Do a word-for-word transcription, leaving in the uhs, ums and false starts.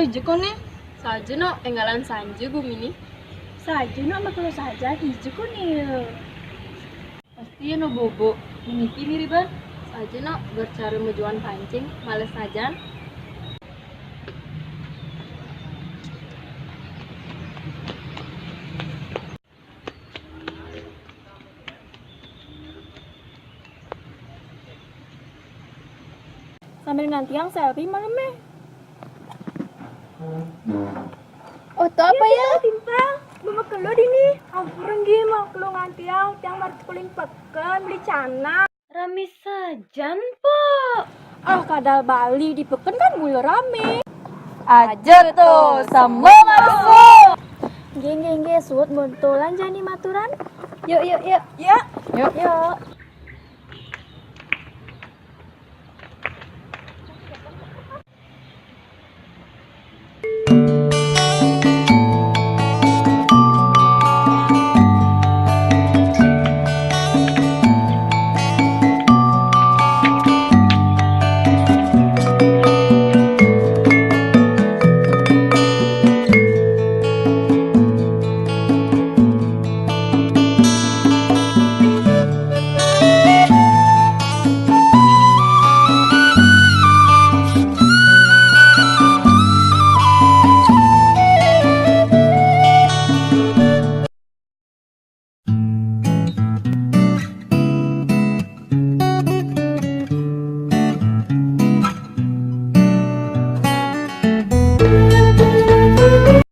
Ijo koné? Saja no, énggalan sanja gumini. Saja no, makélo saja, ijo koné. Pasti ya no bobo, mimiti miriban. Saja no, bercara majuan pancing, males sajan. Sambil ngantiang selfie malam eh. Oh, tuh apa ya? Timpal, lu makélo dini. Ampun, gé, makélo ngantiang, tiang marep kuling peken, beli cana. Rami sajan, Po. Ah, kadal Bali di peken kan mula rami. Aja tuh, sama masuk. Gé, gé, gé, suut buntulan jani maturan. Yuk, yuk, yuk. Ya. Yuk. Yuk.